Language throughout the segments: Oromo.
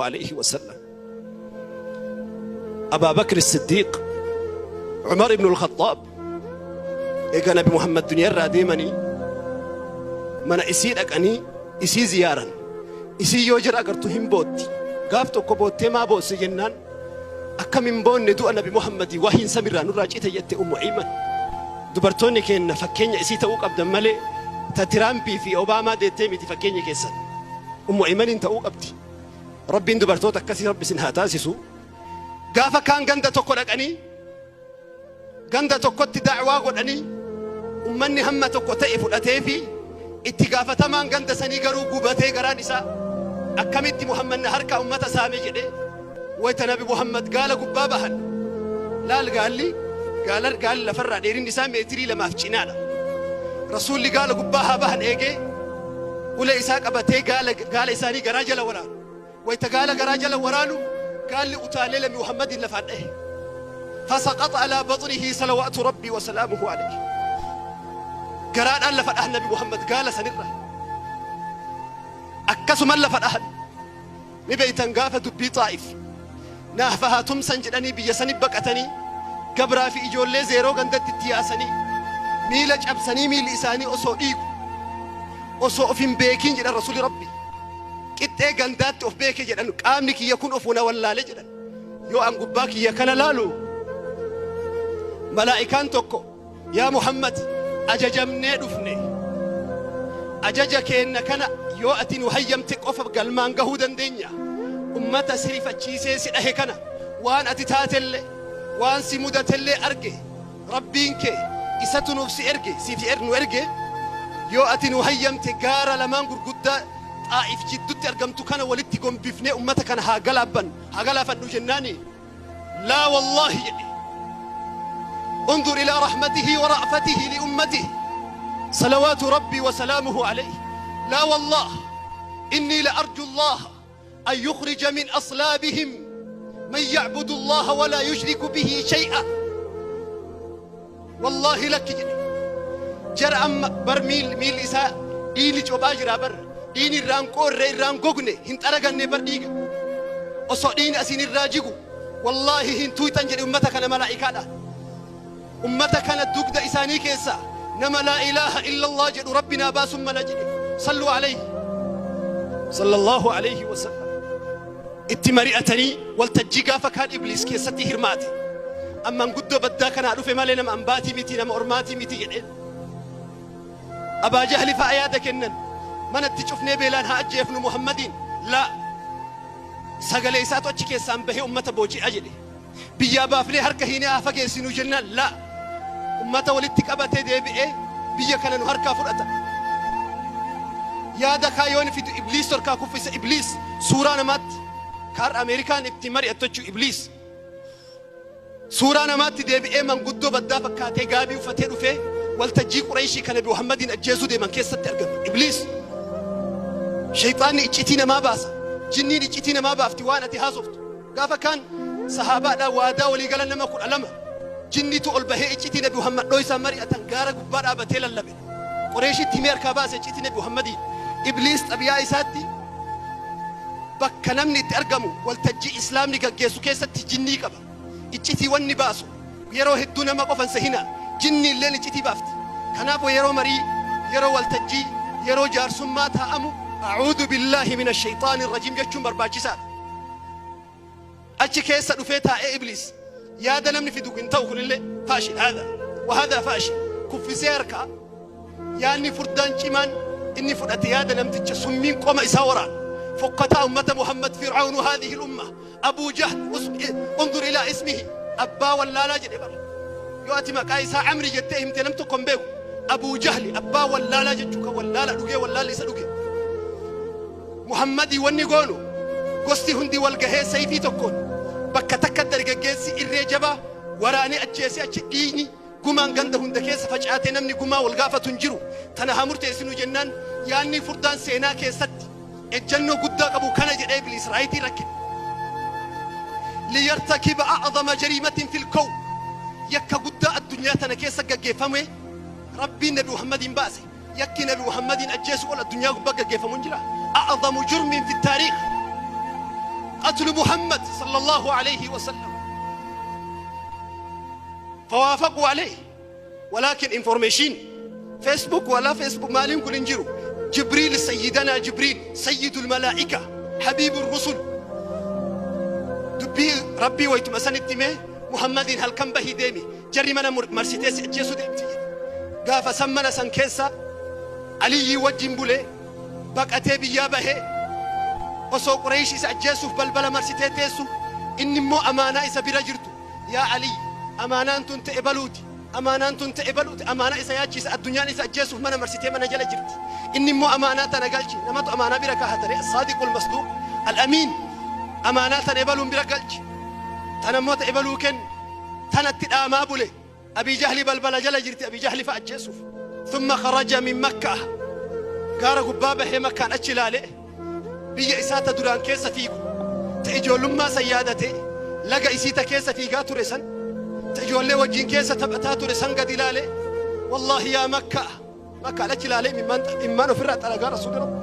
Alayhi wasallam. Abaa Bakri Siddiiq, Umar ibn al-Khaxaab, eega Nabi Muhammad duniyaa irraa deemanii mana isii dhaqanii isii ziyaaran. Isii yoo jara agartu hin bootti. Gaaf tokko boottee maa boosse jennaan, akkam hin boonne, du'a Nabi Muhammadii wahiin samirraa nurraa cite jette Ummu Ayman. Dubartoonni keenna fakkeenya isii ta'uu qabdan malee ta Tiraampii fi Obaamaa deettee miti fakkeenya keessan. Ummu Aymaniin ta'uu qabdi. Rabbiin dubartoota akkasii Rabbi isin haa taasisu. Gaafa kaan ganda tokko dhaqanii ganda tokkotti da'waa godhanii ummanni hamma tokko ta'e fudhatee fi itti gaafatamaan ganda sanii garuu gubatee garaan isaa, akkamitti Muhammad na harkaa ummata saame jedhee. Wayta Nabi Muhammad gaala gubbaa bahan, laal, gaalli gaala gaalli lafarraa dheerinni isaa meetirii 2f cinaadha. Rasuulli gaala gubbaa haa bahan eegee ulee isaa qabatee gaala isaanii garaa jala waraanu. Wayta gaala garaa jala waraanu gaalli utaalee Nabi Muhammadin lafaan dhahe. فسقط على بطنه صلوات ربي وسلامه عليه. Garaadhaan lafa dhahan Nabi Muhammad gaala sanirra. Akkasuman lafa dhahan. Ni beeytan, gaafa dubbii Xaa'if naaf haa tumsan jedhanii biyya sani baqatanii gabraa fi ijoollee zeeroo gandatti itti yaasanii miila cabsanii, miilli isaanii osoo dhiigu, osoo of hin beekin jedhan, Rasuli Rabbi qixxee gandaatti of beeke jedhan. Qaamni kiyya kun of na wallaale jedhan. Yoo an gubbaa kiyya kana laalu malaa'ikaan tokko, "Yaa Muhammad, ajajamnee dhufne. Ajaja keenna kana yoo ati nu hayyamte qofa galmaan gahuu dandeenya. Ummata si rifachiisee si dhahe kana, waan ati taatellee waan si mudatellee arge. Rabbiin kee isatu nuuf si erge, siif nu erge. Yoo ati nu hayyamte gaara lamaan gurguddaa Xaa'if jiddutti argamtu kana walitti gombifnee ummata kana haa galaabban, haa galaafadhu," jennaani, "لا والله" jedhe. انظر إلى رحمته ورأفته لأمته صلوات ربي وسلامه عليه. "لا والله، إني لأرجو الله أن يخرج من أصلابهم من يعبد الله ولا يشرك به شيئا. والله lakki" jedhe. Jara amma bar miil isaa dhiigni cophaa jira bar, dhiigni irraan qoorre, irraan gogne, hin xaraganne bar. Dhiiga osoo dhiigni asiin irraa jigu, "Wallaahi hin tuuytan" jedhe. Ummata kana malaa'ikaadha, ummata kana dugda isaanii keessa nama لا إله إلا الله jedhu Rabbi naa baasun mala jedhe. صلوا عليه صلى الله عليه وسلم. Itti mari'atanii waltajjii gaafa kaan Ibliis keessatti hirmaate. Amman guddoo baddaa kanaa dhufe malee nama ambaatii miti, nama ormaatii miti jedheen. Abaa Jahli fa'a yaada kennan, manatti cufnee beelaan haa ajjeefnu Muhammadiin. Laa, sagalee isaatu achi keessaan bahee ummata booji'a jedhe. Biyyaa baafnee harka hiinee haa fageessinu jennaan, laa, ummata walitti qabatee deebi'ee biyya kana nu harkaa fudhata. Yaada kaayoon fidu Ibliis harkaa kuffise. Ibliis suuraa namaatti kaar Ameerikaan itti mari'attu jechuu. Ibliis suuraa namaatti deebi'ee manguddoo baddaa fakkaatee gaabii uffatee dhufee waltajjii Qureeshii kana Muhammadiin ajjeesuu deeman keessatti argame. Ibliis, shayxaanni iccitii namaa baasa. Jinniin iccitii namaa baafti waan ati haasoftu. Gaafa kaan sahaabaadhaan waadaa walii galan nama 12 jinnitu ol bahee iccitii Nabi Muhammad dhoo isaan mari'atan gaara gubbaa dhaabatee lallabe. Qureeshitti himee harkaa baase iccitii Nabi Muhammadiin. Ibliis xabiyaa isaatti bakka namni itti argamu, waltajjii Islaamni gaggeessu keessatti jinnii qaba. Iccitii wanni baasu yeroo hedduu nama qofan sehina, jinni illeen iccitii baafti. Kanaaf yeroo marii, yeroo waltajjii, yeroo jaarsummaa taa'amu "أعوذ بالله من الشيطان الرجيم" jechuun barbaachisaadha. Achi keessa dhufee taa'ee Ibliis yaada namni fidu hin ta'u, kunillee فاشل، هذا وهذا فاشل, kuffisee harkaa. Yaadni furdaan cimaan inni fudhate yaada namticha summiin qoma isaa waraan fokkataa ummata Muhammad, فرعون هذه الأمة, Abuu Jahl. انظر إلى اسمه, abbaa wallaalaa jedhe bara. Yoo ati maqaa isaa Amri jettee himte nam tokko hin beeku. Abuu Jahli abbaa wallaalaa jechuu, kan wallaala dhugee wallaalli isa dhuge. Muhammadii wanni goonu gosti hundi wal gahee sayfii tokkoon bakka takka dargaggeessi irree jabaa waraanee ajjeesee achi dhiigni gumaan ganda hunda keessa facaatee namni gumaa wal gaafatu hin jiru. Tana haa murteessinu jennaan, yaanni furdaan seenaa keessatti ejjannoo guddaa qabu kana jedhee Ibliis raayitii rakkine. ليرتكب أعظم جريمة في الكون, yakka guddaa addunyaa tana keessa gaggeeffame Rabbiin Nabi Muhammadiin baase. Yakki Nabi Muhammadiin ajjeesu ol addunyaa gubbaa gaggeeffamu hin jira. أعظم جرم في التاريخ. قتل محمد صلى الله عليه وسلم. فوافقوا عليه، ولكن information فيسبوك ولا فيسبوك مالين كل انجرو. جبريل، سيدنا جبريل، سيد الملائكة، حبيب الرسل، dubbii Rabbii waytuma sanitti himee, Muhammadiin halkan bahii deemi, jarri mana marsitee si ajjeesuu deemti jedhe. Gaafa san mana san keessa Aliyyii wajjin bulee baqatee biyyaa bahee, osoo Qureesh isa ajjeesuuf balbala marsitee teessu, inni immoo amaanaa isa bira jirtu, "Yaa Aliyyi, amaanaan tun ta'e baluuti, amaanaan tun ta'e baluuti." Amaanaa isa yaachisa. Addunyaan isa ajjeesuuf mana marsitee mana jala jirti, inni immoo amaanaa tana galchi. Namatu amaanaa bira kaa'atanii, الصادق المصدوق الأمين, amaanaa tana ebaluun bira galchi, tana immoo ta'e baluu kennu tanatti dhaamaa bule. Abii Jahli balbala jala jirti, Abii Jahli fa ajjeesuuf. ثم خرج من مكة, gaara gubbaa bahee Makkaan achi ilaale. Biyya isaa ta duraan keessa fiigu, ta ijoollummaa san yaadate, laga isii ta keessa fiigaa ture san, ta ijoollee wajjin keessa taphataa ture san gad ilaale. "والله يا مكة," Makkaan achi ilaale, immaan ofirraa xalagaa Rasuuli Rabbi,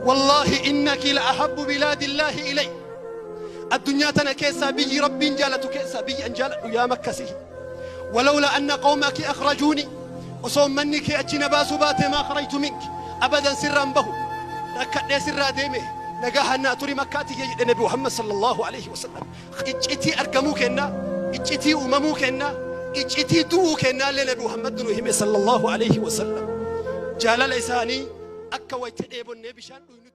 "والله إنك لأحب بلاد الله إلي." Addunyaa tana keessaa biyyi Rabbiin jaalatu keessaa biyyi an jaaladhu yaa Makka sihi. "ولولا أن قومك أخرجوني," osoo manni kee achi na baasuu baate, "ما خرجت منك أبدا," sirraan bahu, rakkadhee sirraa deeme, nagaa hannaa turi Makkaati jedhe Nabi Muhammad صلى الله عليه وسلم. Iccitii argamuu kennaa, iccitii uumamuu kennaa, iccitii du'uu kennaa illee Nabi Muhammad nu hime صلى الله عليه وسلم. Jaalala isaanii akka wayita dheebonnee bishaan dhuynutti.